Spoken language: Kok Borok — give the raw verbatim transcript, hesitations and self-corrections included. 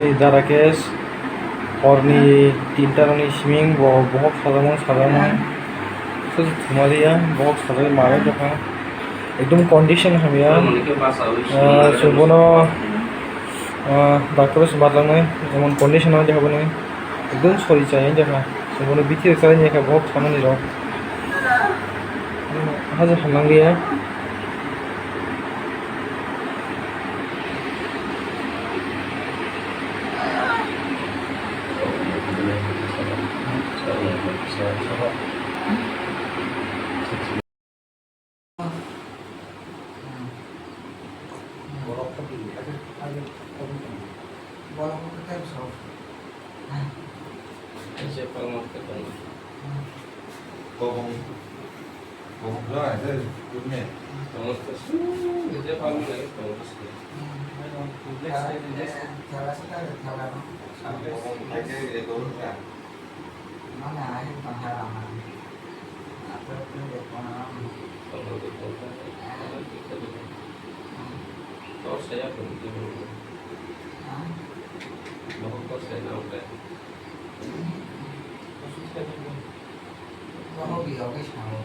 Dara Rakesh, horni tinta rokni siming bo bohok sajakmani sajakmani. Susu thumaliya, bohok sajagwi manwi tongkha. Ekdom condition hamya. Ah, chwng bono, ah, doctor se barjaknai, emon condition o jakha bini. Ekdom sori chaya jakha. Chwng bono bithi rok chari jakha, bohok samani rok. Haja hamnang liya. Kobong, kobong khe aja kudne. Kobong khe khe kobong khe. Oho, bi oke sao.